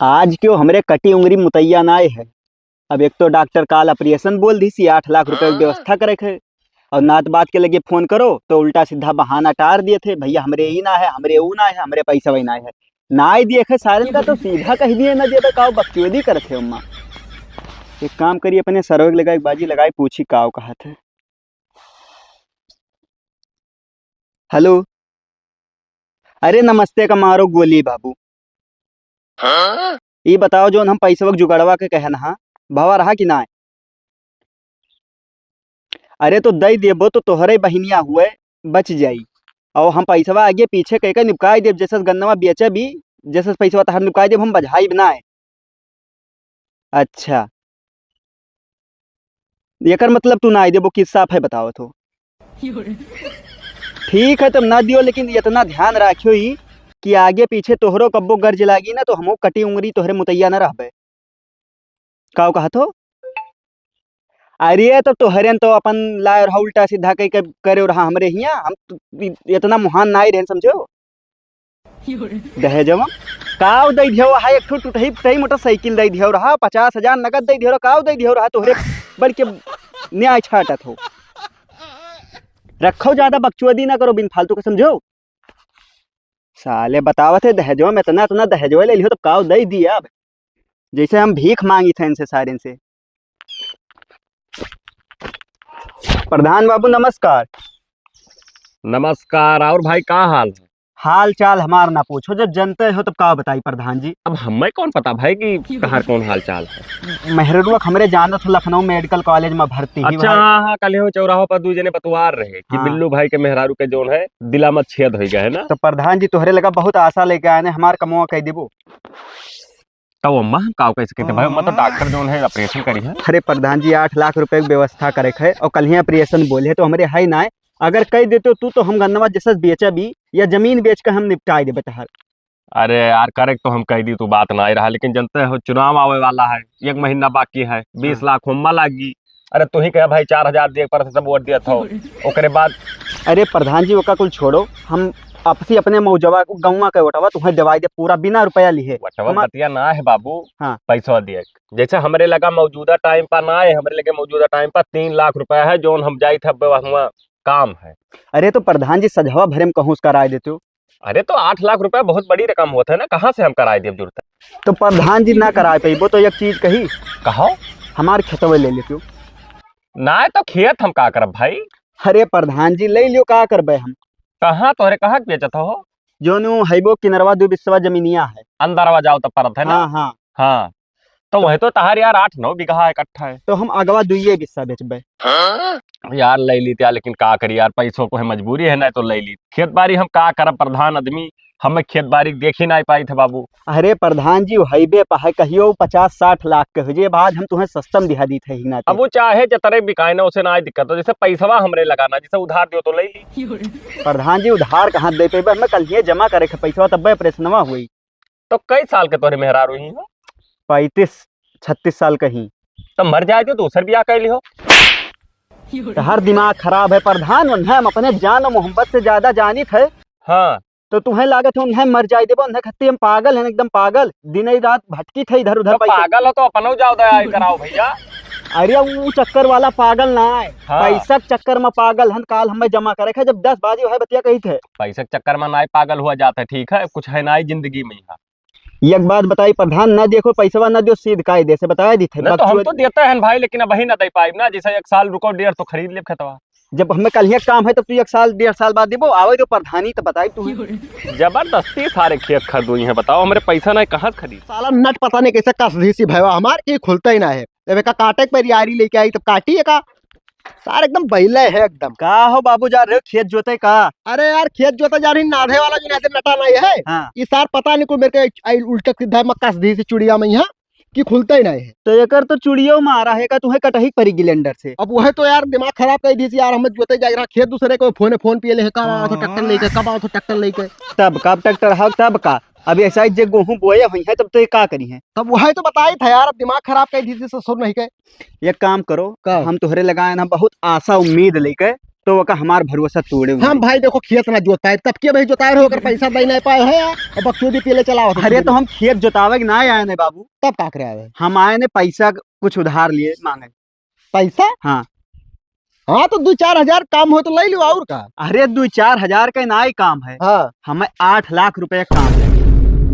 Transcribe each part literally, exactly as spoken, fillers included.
आज क्यों हमरे कटी उंगरी मुतैया नाय है। अब एक तो डॉक्टर काल ऑपरेशन बोल दिहिस, आठ लाख रुपए की हाँ। व्यवस्था करे के है। और नात बात के लगे फोन करो तो उल्टा सीधा बहाना टार दिए थे, "भैया हमरे ई ना है, हमरे ऊ ना है, हमरे पैसा वही ना है।" ना ही दिए थे सारन का तो सीधा कह दिए ना देबे, का बकचोदी करत है अम्मा। एक काम करिए, अपने सरवे के लगा एक बाजी लगाई, पूछी का कहत है। हेलो, अरे नमस्ते का मारो गोली बाबू। हाँ? ई बताओ, जौन हम पैसवा के जुगाड़वा के कहन हा, भवा रहा कि नाय? अरे तो दई देबो तो तोहरे बहिनिया हुए बच जाई, और हम पैसवा आगे पीछे कह के निपकाई देब, जैसे गन्नवा बेचे भी, जैसे पैसवा तहार निपकाई देब, हम बझाई बनाए। अच्छा, एकर मतलब तू ना आई देबो कि साफ है बतावत हो। ठीक है, तब ना दियो, लेकिन इतना ध्यान राखियो ही कि आगे पीछे तोहरो कब्बो गर्ज लागी ना, तो हमो कटी उंगरी तोहरे मुतैया ना रहबे। का कहत हो? अरे, तब तोहरे न तो अपन लाए रहा उल्टा सीधा कह के करे रहा हमरे हिया, हम तो इ-, इतना मुहान ना ही रहन, समझो। दहेजवा काव दई दियो रहा, एक ठो टूटही फुटही मोटरसाइकिल दई दियो रहा, पचास हजार नगद दई दियो रहा, काव दई दियो रहा तोहरे बड़ के न्याय छाटत हो। रखो, ज्यादा बकचोदी ना करो बिन फालतू के, समझो। साले बतावत है दहेजवा में इतना, इतना दहेजवा ले लियो तो काव दई दिया अब। जैसे हम भीख मांगी थे इनसे सारे से। प्रधान बाबू नमस्कार। नमस्कार। और भाई का हाल है? हाल चाल हमार ना पूछो, जब जनते हो तब का बताई प्रधान जी। अब हमें कौन पता भाई कि तहार कौन हाल चाल है? मेहररुआ हमरे जानत हो लखनऊ मेडिकल कॉलेज में भर्ती ही अच्छा, भाई। हाँ, हाँ, कल हो चौराहा पर दू जने बतवार रहे कि हाँ। बिल्लू भाई के मेहरारू के जौन है दिला में छेद हो गया है ना। तो प्रधान जी तोहरे लगा बहुत आशा लेके आए ने, हमार कमवा कह देबो। तब अम्मा हम काव कह सकते भाई, अम्मा तो डॉक्टर जौन है ऑपरेशन करी है। अरे प्रधान जी, आठ लाख रुपए की व्यवस्था करे है और कल ही ऑपरेशन बोले है तो हमरे है ना। अगर कह देते तू तो हम गन्नवा जैसे बेचा भी या जमीन बेच के हम निपटाई देबे तहार। अरे यार, करेक्ट तो हम कह दी, तू बात ना आई रहा, लेकिन जनते हो चुनाव आवे वाला है, एक महीना बाकी है, बीस हाँ। लाख होम्मा लागी। अरे तू ही कहे भाई, चार हजार दिए पर सब वोट दिया था, ओकरे बाद। अरे प्रधान जी, ओका कुल छोड़ो, हम आपसी अपने मौजवा को गौवा के वोटवा तुम्हें दिवाई दे पूरा बिना रुपया लिए। वोटवा हमार बतिया ना है बाबू, हाँ। पैसा दिए। जैसे हमरे लगा मौजूदा टाइम पर ना है, हमरे लगे मौजूदा टाइम पर तीन लाख रुपया है, जौन हम जाई थे अब वहाँ काम है। अरे तो प्रधान जी, सजवा भरे में कहूँ से कराए देते हो। अरे तो आठ लाख रुपया बहुत बड़ी रकम होत है ना, कहाँ से हम कराए देब जुड़ता? तो प्रधान जी ना कराए पइबो तो एक चीज कही। कहो। हमार खेतवे ले लेते हो। ना तो खेत हम का करब भाई? अरे प्रधान जी ले लियो, का करबे हम? कहाँ तोहरे कहाँ के बेचत हो? जोनु हैबो किनरवा दू बिस्सवा जमीनिया है। अंदरवा जाओ तो परत है ना? हाँ, हाँ। हाँ। तो वह तो तहार यार आठ नौ बीघा इकट्ठा है। तो हम अगवा दुइये बिस्सा बेचबे। यार ले लीत यार, लेकिन का करी यार, पैसों को है मजबूरी है ना, तो ले लीत। खेत बारी हम का करब प्रधान आदमी, हमें खेत बारी देखी ना पाई थे बाबू। अरे प्रधान जी, वो हाईवे पर है, कहियो पचास साठ लाख के हो जे, आज हम तुम्हें सस्ता में दिहा दी थे ही ना अब थे। वो चाहे जतरे बिकाए ना, उसे ना दिक्कत हो, जैसे पैसवा हमरे लगाना, जैसे उधार दियो तो ले ली। प्रधान जी, उधार कहाँ दे पेबे, हमें कल ये जमा करे के पैसवा तब्बे ऑपरेशनवा हुई। तो कई साल के तोहरे मेहरारू ही हो? पैंतीस छत्तीस साल के ही। तो मर जाए जो दूसर बियाह कर लिहो। तोहार दिमाग खराब है प्रधान, उन्हें हम अपने जान और मोहब्बत से ज्यादा जानित है। हाँ। तो तुम्हें लागत है उन्हें मर जाए देबो, उन्हें खत्ती हम पागल हैं, एकदम पागल, दिन ही रात भटकी थे इधर उधर तो पैसे। पागल हो तो अपनो जाओ दया कराओ भैया। अरे वो चक्कर वाला पागल ना है, हाँ। पैसा के चक्कर में पागल हन, काल हमें जमा करे थे, जब दस बाजी वह बतिया कही थे। पैसा के चक्कर में ना पागल हुआ जाता है, ठीक है, कुछ है ना जिंदगी में यहाँ। एक बात बताई प्रधान, ना देखो पैसवा ना दियो, सीध कायदे से बताए दी थे। ना तो हम बकचोद- तो देते हैं भाई, लेकिन अब ही ना दे पाइब ना, जैसे एक साल रुको, डेढ़ तो खरीद लेब खेतवा। जब हमें कल ही काम है, तब तू एक साल डेढ़ साल बाद देबो, आवे जो प्रधानी तो बताई तू। जबरदस्ती सारे खेत खरीदो, ये बताओ, हमरे पैसा ना कहाँ से खरीद? साला नट पता नहीं कैसे कस दी सी भैया हमार, कि खुलता ही ना है। जब एका काटे के पर यारी लेके आई, तब काटी एका। सार एकदम बहिले है एकदम। का हो बाबू, जा रहे हो खेत जोते का? अरे यार, खेत जोते जा रही, नाधे वाला जो नाधे नटा नहीं है। हाँ। ये सार पता नहीं को मेरे के आई उल्टा सीधा मक्का से दी सी चुड़िया में यहाँ कि खुलता ही नहीं है। तो एकर तो चुड़ियो मारा है का, तुम्हें कटही पड़ी ग्लेंडर से। अब वह तो यार दिमाग खराब कर दी थी यार, हम जोते जा रहा खेत दूसरे को, फोन फोन पिए ले है, कब आओ तो ट्रैक्टर लेके, कब आओ तो ट्रैक्टर लेके। तब का ट्रैक्टर हो, तब का? अब ऐसा ही जे गेहूं बोए हुई है, तब तो ये का करी है? तब वह तो बताई था यार, अब दिमाग खराब कर दी थी ससुर नहीं के। एक काम करो, का? हम तोहरे लगाए ना बहुत आशा उम्मीद लेके, तो ओका हमार भरोसा तोड़े हुए। हम भाई देखो खेत ना जोत पाए, तब के भाई जोताए रहो, अगर पैसा दे नहीं पाए है, और बकचोदी पीले चलाओ। अरे तो हम खेत जोतावे के ना आए ने बाबू। तब का करे आए? हम आए ने पैसा कुछ उधार लिए मांगे। पैसा? हाँ। हाँ, तो दो चार हजार काम हो तो ले लो, और का? अरे, दो चार हजार का नाई काम है। हाँ। हमें आठ लाख रुपया काम है।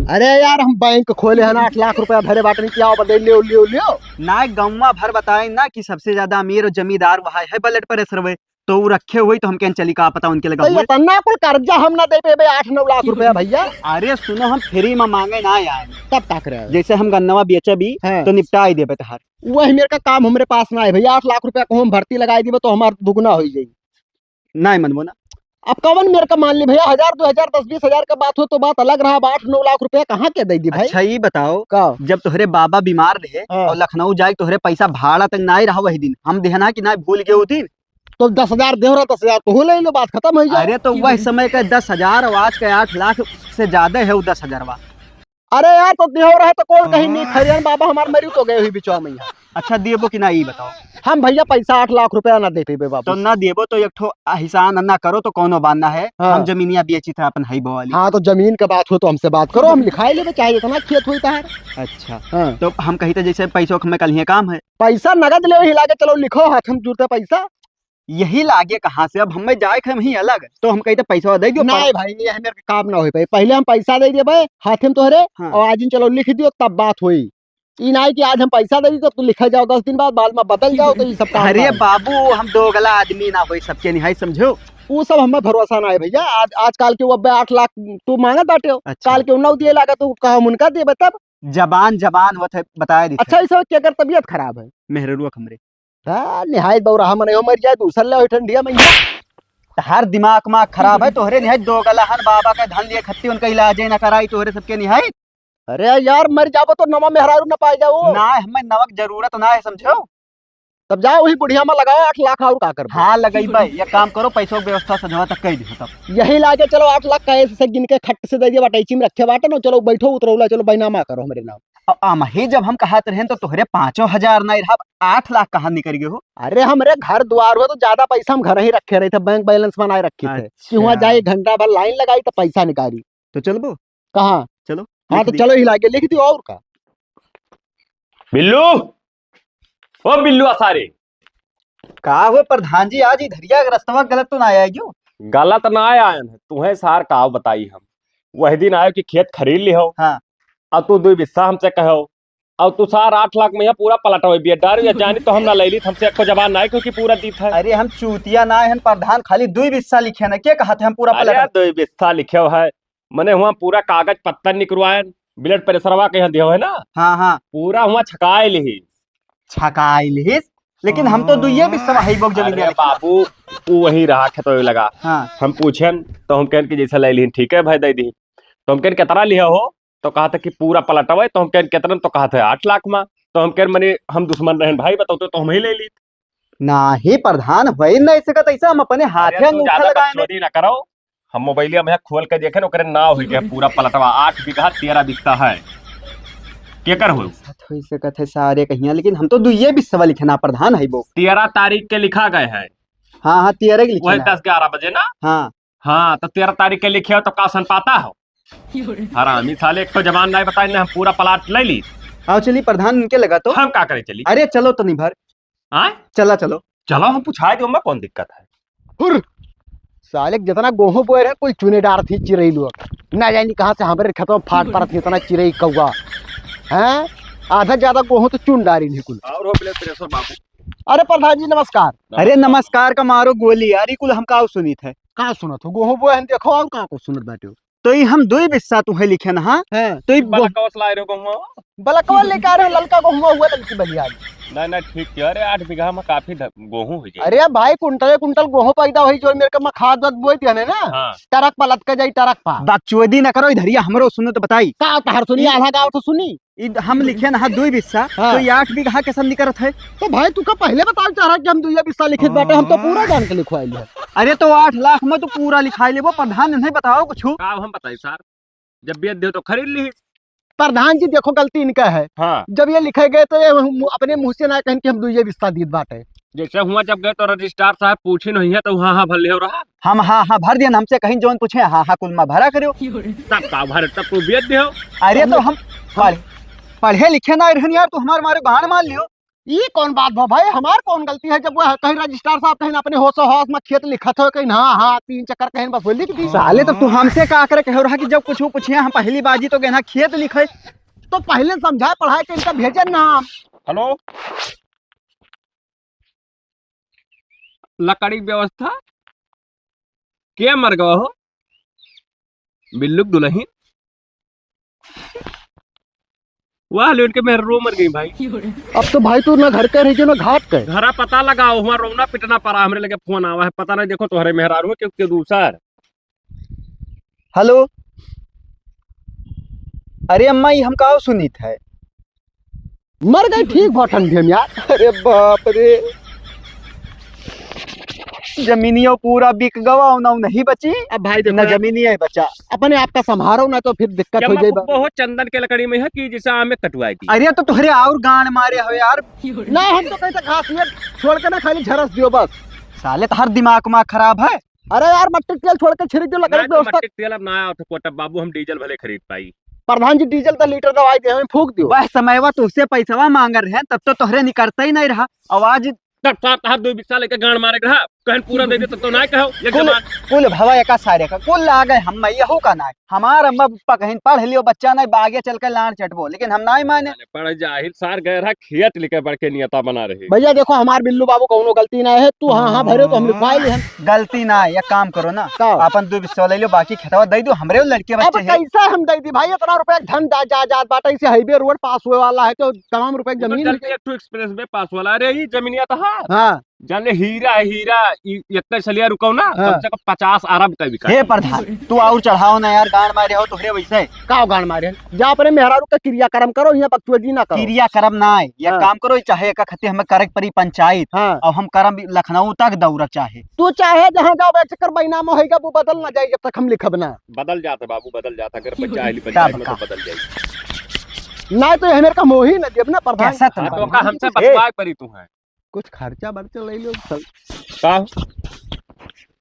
अरे यार, हम बैंक खोले हैं ना, आठ लाख रुपया भरे बाटन, क्या बदल लियो, लियो, लियो। ना, गौवा भर बताए ना कि सबसे ज्यादा अमीर और जमींदार वह है ब्लड प्रेशर में, तो वो रखे हुए तो हम कहें चली का पता उनके लगा तो हुए। इतना कुल कर्जा हम ना दे पेबे, आठ नौ लाख रुपया भैया। अरे सुनो, हम फ्री में मांगे ना आए। तब का करे? जैसे हम गन्नवा बेचे भी हाँ। तो निपटा ही देबे तहार। वही मेरे का काम हमरे पास ना है भैया, आठ लाख रुपया को हम भर्ती लगाई दीबे तो हमार दुगुना हो जाई। नाहीं मनबो ना। अब कवन मेरे का मान ली भैया, हजार, दो हजार, दस, बीस हजार का बात हो तो बात अलग रहा, अब आठ नौ लाख रुपया कहाँ के दे दी भाई? अच्छा, ये बताओ, का? जब तोहरे बाबा बीमार रहे हाँ। और लखनऊ जाए, तोहरे पैसा भाड़ा तक नाहीं रहा वही दिन, हम देहना कि नाहीं भूल गए वो दिन? तो दस हजार देहो रहा, दस हजार तो हो ले लो, बात खत्म हो जाए। अरे, तो वह समय का दस हजार और आज का आठ लाख से ज्यादा है वो दस हजार वा। अरे यार, तो देहो रहे तो कौन कहीं नहीं, हाँ। खरियान बाबा हमार मरी तो गए हुई बिचवा में यहाँ। अच्छा, देबो कि ना, ई बताओ। हम भैया पैसा आठ लाख रुपया ना दे पेबे बाबू। तो ना देबो तो एक ठो एहसान ना करो तो कौनो बात ना है। हाँ। हम जमीनिया बेची था अपन हई वाली। हाँ, तो जमीन का बात हो तो हमसे बात करो, हम लिखाई लेबे चाहे जितना खेत होई तार। अच्छा। हाँ। तो हम कही थे जैसे पैसों में कल ही काम है। पैसा नगद ले ही लागे, चलो लिखो हाथ में जुड़ते पैसा। यही लागे कहाँ से, अब हमें जाए के हम ही अलग, तो हम कही थे पैसा दे दियो। नहीं भाई, ये हमें काम ना होई भाई, पहले हम पैसा दे दिए भाई हाथे में तोहरे, हाँ। और आज दिन चलो लिख दियो तब बात होई। ई नाहीं कि आज हम पैसा दे दी तो तू लिखा जाओ दस दिन बाद, बाद में बदल जाओ, तो ई सब काम अरे ना हो। बाबू, हम दोगला आदमी ना होई, सबके निहाई समझो। वो सब हमें भरोसा ना है भैया। आज, आजकल के वो अब्बे आठ लाख तू मांगत बाटे हो, अच्छा। काल के उन्ना दिए लागा तो कहा हम उनका देबे तब। जबान, जबान होत है, बताए देते। अच्छा, इस वक्त केकर तबीयत खराब है? मेहररुआ हमरे। हाँ, निहायत बौराहा मने हो मर जाए, दूसर ले हो ठंडिया में। तहार दिमाग माग खराब है, तोहरे निहायत दोगला हन बाबा के धन लिए खत्ती, उनका इलाज ही ना कराई, तोहरे सबके निहायत। अरे यार, मर जाबो तो नवा मेहरारू न पाए जाओ। ना, हमें नवक जरूरत ना है, समझो। तब जाओ वही बुढ़िया में लगाओ आठ लाख, और का करबो? हाँ, लगइबे। एक काम करो, पैसों की व्यवस्था सजवा तक कह दियो तब। यही लागे चलो, आठ लाख का ऐसे से गिन के खट से दे दिया, बटैची में रखे बाटे ना, चलो बैठो उतरौला, चलो बैनामा करो हमरे नाम। अब आमही जब हम कहत रहेन तो तोहरे पाँचों हजार नहीं रहा, आठ लाख कहाँ निकल गए हो? अरे हमरे घर द्वार हुआ तो ज्यादा पैसा हम घर ही रखे रहे थे, बैंक बैलेंस बनाए रखे थे कि वहाँ अच्छा। जाए घंटा भर लाइन लगाई तो पैसा निकाली। तो चलबो? कहाँ? चलो, हाँ, लिख तो दी। चलो ही लाके लिख दियो और का। बिल्लू, ओ बिल्लू आ सारे। का हो प्रधान जी, आज इधरिया के रस्तवा गलत तो ना आया क्यों? गलत ना आया है, तुम्हें सार का बताई हम। वही दिन आयो कि खेत खरीद लिहो। हाँ। अब तू दो बिस्सा हमसे कहो, अब तू सार आठ लाख में यहाँ पूरा पलटवे बिया डार या जानी तो हम ना ले ली, हमसे एको जबान ना है क्योंकि पूरा दीत है। अरे हम चूतिया ना है प्रधान, खाली दो बिस्सा लिखे ना, के कहत है हम पूरा अरे पलटवे? दो बिस्सा लिखे है, मने हुआ पूरा कागज पत्तर निकरवायन, ब्लड प्रेशरवा के यहाँ दियो है ना? हाँ, हाँ। पूरा हुआ छकाए लिही। छकाए लिहिस? लेकिन हम तो दुइये बिस्सा हई बोक जमीन अरे लिखे। बाबू, ऊ वहीं रहा खेतवे लगा। हाँ। हम पूछेन, तो हम कहन कि जैसे ले लिहिन, ठीक है भाई, दे दी। तो हम कहन, "कितना लिहा हो?" तो कहा था कि पूरा पलटवे। तो हम कहन, "कितना?" तो कहा था, "आठ लाख मा।" तो हम कहन, "मने हम दुश्मन रहन भाई, बताओ तो, तो हम ही ले ली।" नाही प्रधान, होई नहीं सकत ऐसा, हम अपने हाथे अरे, तू अंगूठा ज्यादा लगाए में बकचोदी ना करो। हम मोबाइलिया में खोल के देखे न, ओकरे नाव होई के पूरा पलटवा, आठ बीघा तेरह बिस्सा है। केकर हो? ऐसा थोड़ी सकत है सारे कहिया, लेकिन हम तो दुइये बिस्सवा लिखे ना प्रधान है वो। तेरह तारीख के लिखा गए है। हाँ, हाँ, तेरह के लिखे वही ना। दस ग्यारह बजे ना? हाँ। हाँ, तो तेरह तारीख के लिखे हो तो का सन पाता हो? हरामी साले, एक तो जबान नहीं बताए ना, हम पूरा प्लाट ले ली। आओ चली प्रधान, इनके लगा तो। हम का करे चली? अरे चलो तो नहीं भर। आय? चला चलो। चलो, हम पुछाए दो, मैं कौन दिक्कत है? हुर! साले के जितना गोहूं बोए रहे, कुल चुने डारत ही चिरई लोग। ना जानी कहाँ से हमरे खेतवा में फाट परत ही, इतना चिरई कौआ। हैं? आधा ज्यादा गोहूं तो चुन डारी नहीं कुल। और हो ब्लड प्रेशर बाबू। अरे प्रधान जी नमस्कार। अरे नमस्कार का मारो गोली यार, ई कुल हम का सुनित है? का सुनत हो? गोहूं बोए हम देखो और का को सुनत बाटे हो? तो ई हम दुई बिस्सा तुहे लिखे ना, हाँ? हाँ। तो ई गो- बलकवा से लाए रहे गोहुआ? बलकवा लेके आ रहे हो, ललका गोहुआ हुआ ललकी बलिया। नहीं, नहीं, ठीक है। अरे, आठ बीघा में काफी ध-, गोहूं हो जाए। अरे भाई, कुंटले कुंटल गोहूं पैदा होई, जो मेरे के में खाद वाद बोई दिया ने ना, हाँ। ट्रक पा लदके जाई, ट्रक पा। बकचोदी ना करो, इधरिया हमरो सुनो तो बताई। का तहर सुनी, ई आधा गाँव तो सुनी। ई हम लिखे ना, हाँ, दुई बिस्सा, हाँ। तो ई आठ बीघा कैसन निकरत है? तो भाई, तू का पहले बताओ चाह रहा कि हम दुइया बिस्सा लिखित बाटे, हम तो पूरा जान के लिखवाई लिया। अरे, तो आठ लाख में तो पूरा लिखाई लेबो, प्रधान नहीं बताओ कुछ। का हम बताई सर? जब बेच दे तो खरीद ली। प्रधान जी, देखो, गलती इनका है। हाँ। जब ये लिखे गए तो ये मु-, अपने मुँह से ना कहेन कि हम दुइये बिस्सा दीत बाटे। जैसे हुआ जब गए तो रजिस्ट्रार साहब पूछिन होइहैं तो हाँ, हाँ, भर लिहो रहा। हम हाँ, हाँ, भर दिहन, हमसे कहिन जौन पूछे, हाँ, हाँ, कुल मा भरा करियो। तब का भरे, तब तो बेच दिहो। अरे तो हम पढ़-, पढ़े लिखे ना रहन यार, तू हमार मारे गांड मार लियो। ई कौन बात भा भाई, हमार कौन गलती है? जब वो कहीं रजिस्ट्रार साहब कहीं अपने होशो हवास मा खेत लिखत हो, कहीं हाँ, हाँ, तीन चक्कर कहीं बस वो लिख दी। साले, तो तू हमसे का करे कहो रहा कि जब कुछ पूछिया हम पहली बाजी तो कहना खेत लिखे। तो पहले समझाए पढ़ाए के इनका भेजे ना। हेलो, लकड़ी व्यवस्था के मर गवा हो? बिल्लू के दुलहिन। वाह, लेट के मेहरारू मर गई भाई। अब तो भाई तू ना घर के रह गयो ना घाट के। घरा पता लगाओ, हुआ रोना पिटना पड़ा, हमरे लगे फोन आवा है, पता नहीं देखो तोहरे मेहरारू के, के दूसर। हेलो, अरे अम्मा, ई हम का सुनित है? मर गए ठीक भा ठंडी में यार। अरे बाप रे, जमीनियो पूरा बिक गवा, ना नहीं बची। अब भाई देखो ना यार, जमीनिया बचा। अपने आप का संभारो ना तो फिर दिक्कत हो जाए। बहुत चंदन के लकड़ी में है कि जैसे आम में कटुआई थी। अरे तो तोहरे और गांड मारे हो यार। ना, हम तो कहीं तक घास ये छोड़ के ना खाली झरस दियो बस। साले तोहर दिमाग मा खराब है। अरे यार, मट्टी तेल छोड़ के छिड़क दो, लकड़ी ना तो व्यवस्था। मट्टी तेल अब ना आओ तो कोटा बाबू, हम डीजल भले खरीद पाई। प्रधान जी, डीजल तो लीटर दवाई दे, हमें फूंक दियो। वह समयवा तुझसे पैसवा मांग रहे हैं, तब तो तोहरे निकलता ही नहीं रहा। आवाज तब साहब तहार दो बिस्सा लेके गांड मारे रहा, कहन पूरा दे दे, तब तो ना कहो, एक कुल, जबान। कुल भवा एका सारे का, कुल आ गए हम, मैं यहू का ना। हमार अम्मा पप्पा कहीं पढ़ लियो बच्चा नहीं, आगे चल के लाड़ चटबो, लेकिन हम नहीं माने। पढ़ जाहिल सार गए रहा, खेत लेके बढ़ के नियता बना रहे। भैया देखो, हमार बिल्लू बाबू कौनो गलती ना है, तू हाँ, हाँ भरे तो हम लिखवाए लिहन। गलती ना है, एक काम करो ना, का? अपन दो बिस्सा ले लो, बाकी खेतवा दे दो, हमरे लड़के अब बच्चे हैं। कैसे हम दे दी भाई, इतना रुपया के धन दा-, जा-, जात बाटे, इसे हाईवे रोड पास हुए वाला है, तो तमाम रुपया के तो जमीन जल्दी है। एक ठो एक्सप्रेस वे पास वाला, अरे, ई जमीनिया तो है। हाँ। जान ले, हीरा है, हीरा, ई एक सलिया रुकाओ ना, हाँ। कम से कम पचास अरब का बिका। हे प्रधान, तू और चढ़ाओ ना यार, गांड मारे हो तोहरे वैसे। का गांड मारे? जा अपने मेहरारू का क्रियाकर्म करो, यहाँ बकचोदी ना करो। क्रियाकर्म ना है, ये हाँ। काम करो, चाहे एक खत्ते हमें करे के परी पंचायत, हाँ। और हम करम लखनऊ तक दौड़ब चाहे। तू चाहे जहाँ जाओ, एक चक्कर बैनामा होइगा, वो बदल ना जाए जब तक हम लिखब ना। बदल जाता बाबू, बदल जाता, अगर पंचायत, तब पंचायत में का? तो बदल जाए। ना तो ये मेरे का मोही ना देब ना प्रधान। कैसा हाँ, तो का हमसे ए, बतवाए परी तू है। कुछ खर्चा बर्चा ले लो, सब। का?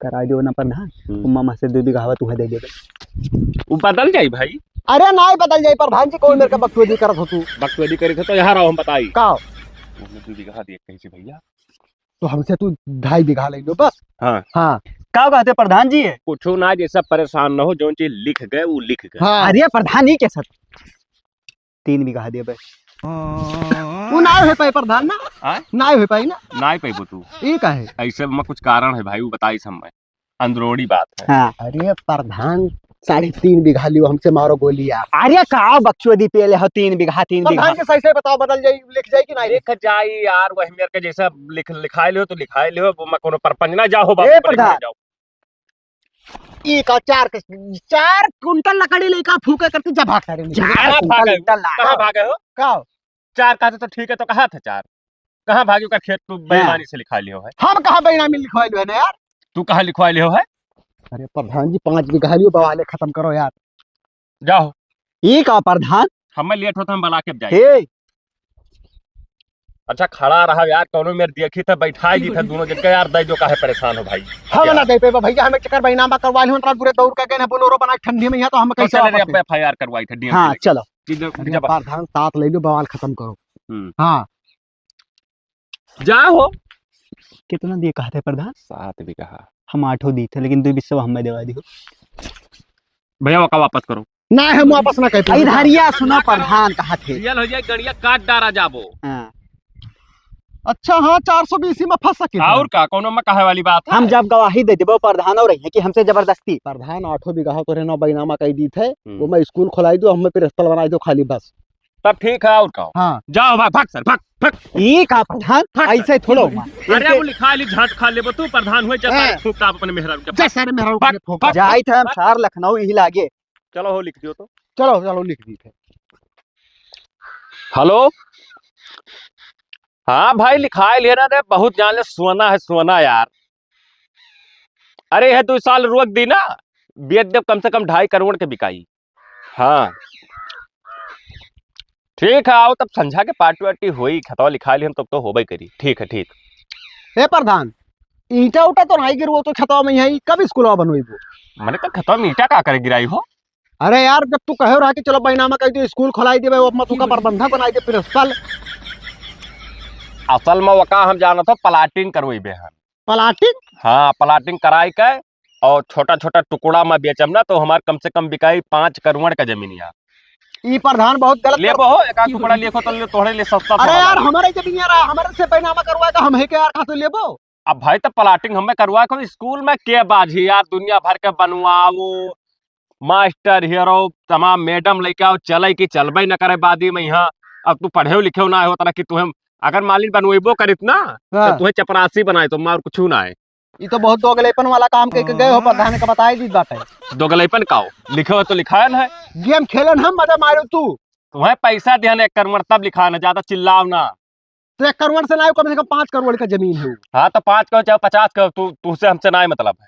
कराई दो ना प्रधान, हम्म। उ मामा से दो बीघा हवा तुहे दे देबे। उ बदल जाई भाई। अरे नाई बदल जाई प्रधान जी, कौन मेरे का बकचोदी करत हो तू? बकचोदी करी थे तो यहाँ रहो, हम बताई। का? ओमे दो बीघा दिए कहीं से भैया। तो हमसे तू ढाई बीघा ले लो बस। हाँ। हाँ। का कहते प्रधान जी? कुछ ना, जैसा परेशान न हो, जौन चीज लिख गए, वो लिख गए। हाँ। अरे प्रधान, ई कैसा? तीन बीघा देबे। उ नाय होई पाई प्रधान ना। आय? नाय होई पाई ना। नाय पाइबो तू। ई काहे? ऐसे में कुछ कारण है भाई, उ बताई सब मैं। अंदरोड़ी बात है। हाँ। अरे प्रधान, साढ़े तीन बीघा लियो, हमसे मारो गोलिया। अरे का बकचोदी पेले हो, तीन बीघा, तीन बीघा। प्रधान जी सही से बताओ, बदल जाई, लिख जाई कि नाय? लिख जाई यार, वही मेरे के जैसा लिख, लिखाई लियो तो लिखाई लियो, वो मैं कोनो परपंच ना जाओ बाबू, ए प्रधान। जाओ। ई का चार के, चार कुंटल लकड़ी लेका फूके करती जब भाग सारे निकल। चार कहाँ भागे? कुंटल ला। कहाँ भागे हो? का? चार कहते तो ठीक है, तो कहाँ था चार? कहाँ भागे ओकर खेत तू हाँ। बेईमानी से लिखा लियो है? हम कहाँ बेईमानी लिखवा लियो है ना यार? तू कहाँ लिखवा लियो है? अरे प्रधान जी, पाँच बीघा लियो, बवाले खत्म करो यार। जाओ। ई का प्रधान? हमें लेट होता, हम बला के जाए। हे। अच्छा, खड़ा रहा यार, कौनो मेर देखी था, बैठाई दी था दोनों जन के यार, दे दो, काहे परेशान हो भाई? हम यार। ना दे पेबा भैया, हमें चक्कर बैनामा करवा लियो, पूरे दौड़ के गए हैं, बोलेरो बना के ठंडी में यहाँ, तो हम तो कैसे चले रे, वापस अब एफ आई आर करवाई था, डी एम हाँ, के लेके। चलो। किधर, अरे जब प्रधान, साथ ले लो, बवाल खत्म करो। हम्म। हाँ। जा हो। कितना दिए कहा थे प्रधान? सात बीघा। हम आठों दी थे, लेकिन दो बिस्सा हमें देवा दियो। भैया, ओका वापस करो। ना, हम वापस ना कर पाए। इधरिया सुनो, प्रधान कहा थे। रियल हो जाए, गड़िया काट डारा जाबो। हाँ। अच्छा, हाँ, चार सौ बीस ही में फंस सके। और का, कोनो में कहे वाली बात है? हम जब गवाही दे देबो प्रधान और रहिए कि हमसे जबरदस्ती। प्रधान, आठों बीघा तोरे नाम बैनामा कर दी थे, हम्म। वो मैं स्कूल खोलाई दो, हमें प्रिंसिपल बनाई दो खाली बस। तब ठीक है, और का? हाँ। जाओ भाग, भाग सर, भाग, भाग। ई का प्रधान, भाग सर। ऐसे थोड़ा हुआ। अरे, इनके वो लिखा ली, झाट खा लेबो तू, प्रधान हुए, जा सारे हाँ। फूक टाप अपने मेहरारू के। जा सारे मेहरारू भाग, के फूक। भाग, जाई थे हम भाग। सार लखनऊ यही लागे। चलो हो, लिख दियो तो। चलो, चलो, लिख दी थे। हेलो, हाँ भाई, लिखाई लेना रे, बहुत जान ले, सोना है, सोना यार। अरे, यह दो साल रोक दी ना, बेच देब, कम से कम ढाई करोड़ के बिकाई। हाँ। ठीक है, आओ तब संझा के पार्टी वार्टी होई, खतवा लिखा ली हम तब तो होबे करी। ठीक है, ठीक। ए प्रधान, ईंटा उटा तो नाहीं गिरवो तो खतवा में यहीं कब स्कूलवा बनवेबो? मने तो खतवा में ईंटा का करे गिराई हो? अरे यार, जब तू कहे रहा कि चलो बैनामा कह दे, स्कूल खोलाई देबे, वो अपना तू का प्रबंधक बनाई दे, प्रिंसिपल। असल में वो का हम जानत हो, प्लाटिंग करवेबे हम। प्लाटिंग? हाँ, प्लाटिंग कराई के और छोटा छोटा टुकड़ा में बेचम ना, तो हमार कम से कम बिकाई पाँच करोड़ का जमीनिया। ई प्रधान बहुत गलत कर- लेबो हो, एक आध टुकड़ा लेखो तो ले, तोहरे लिए सस्ता अरे पड़ा यार, लागे। हमारे जमीनिया रहा, हमारे से बैनामा करवा के हम है के यार, कहाँ से लेबो? अब भाई, तो प्लाटिंग हमें करवा के स्कूल में के बाजी यार, दुनिया भर के बनवाओ, मास्टर हेरो, तमाम मैडम लेके आओ, चले कि चलबे न करे बादी में यहाँ। अब तू पढ़े लिखे ना हो, तरह की तुहे अगर मालिन बनवेबो करित ना, तो हाँ। तुहे चपरासी बनाए, तो मार कुछ ना है। ई तो बहुत दोगलेपन वाला काम कह के गए हो, प्रधान के बताई दी बात है। दोगलेपन का हो? लिखे हो तो लिखायन है। गेम खेलन हम, मजा मारो तू। तुम्हें पैसा दिहन एक करोड़, तब लिखायन है, ज्यादा चिल्लाओ ना। तो एक करोड़ से ना हो, कम से कम पाँच करोड़ का जमीन है। हाँ, तो पाँच करोड़ चाहे पचास करोड़, तू, तुझसे हमसे ना ही मतलब है।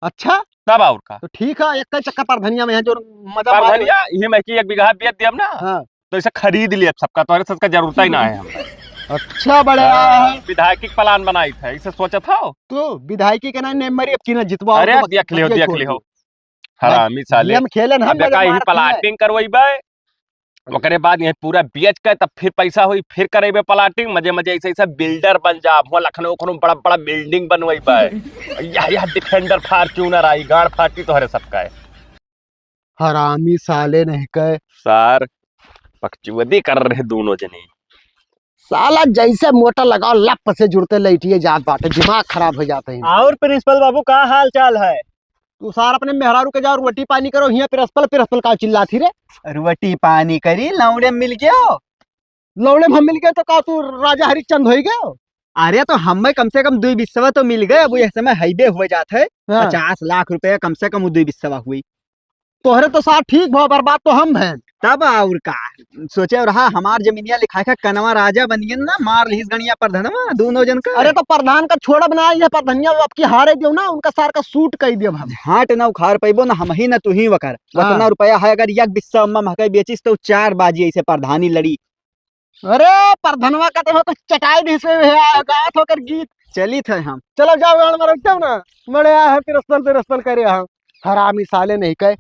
अच्छा? तब और का? तो ठीक है, एक ही चक्कर प्रधनिया में है, जो मजा मार परधनिया, ये मैं कि एक बीघा बेच दियब ना, हाँ। तो इसे खरीद लियब सबका, तोहरे सबका जरूरत ही ना है हमरा। अच्छा, बड़े हाँ, आए हैं। विधायकी के प्लान बनाई थे, इसे सोचत हो? तू विधायकी के ना, ने मरी अब की ना जितवा, अरे, तो देख लियो, बतिया देख छोड़ लियो। दे। हरामी साले। गेम खेलन हम, अब मजा का यही मारत हैं। प्लाटिंग करवइबे, ओकरे बाद यही पूरा बेच के तब फिर पैसा होई, फिर करेबे प्लाटिंग, मजे मजे ऐसे ऐसे बिल्डर बन जा, हुआ लखनऊ, लखनऊ बड़ा बड़ा बिल्डिंग बनवइबे। यह, यह डिफेंडर फॉर्च्यूनर आई, गाड़ फाटी तोहरे सबका है। हरामी साले नहीं कहे। सार, बकचोदी कर रहे दोनों जने। साला जैसे मोटर लगाओ, लप से जुड़ते लइटिए जात बाटे, दिमाग खराब हो जाते हैं। और प्रिंसिपल बाबू, का हाल चाल है? तू सार अपने मेहरारू के जाओ, रोटी पानी करो, हियाँ प्रिंसिपल, प्रिंसिपल का चिल्लात ही रे? रोटी पानी करी, लौड़े मिल गयो। लौड़े में हम मिल गए तो का तू राजा हरिश्चंद होई गयो? अरे तो हमें कम से कम दुई बिस्सवा तो मिल गए, अब ये समय हाईवे हुए जात है, हाँ। पचास लाख रुपया कम से कम वो दुई बिस्सवा हुई। तोहरे तो सार ठीक भा, बर्बाद तो हम हैं। तब और का, सोचे रहा हमार जमीनिया लिखा के कनवा राजा बनियन ना, मार लिहिस गणिया प्रधानवा दोनों जन का। अरे तो प्रधान का छोड़ब ना, ये प्रधानिया अब की हारे दियो ना, उनका सार का सूट कई दियो हम। हाट ना उखाड़ पैबो ना, हम ही ना तू ही वकर। हाँ। उतना रुपया है, अगर एक बिस्सा अम्मा महकई बेचिस तो चार बाजी ऐसे प्रधानी लड़ी। अरे प्रधानवा का तो चटाई दिस है, गायत होकर गीत। चलित है हम। चलो जाओ, गाड़ मारो, जाओ ना। मड़े आए हैं, प्रिंसिपल, प्रिंसिपल करे हम। हरामी साले नहीं कहे।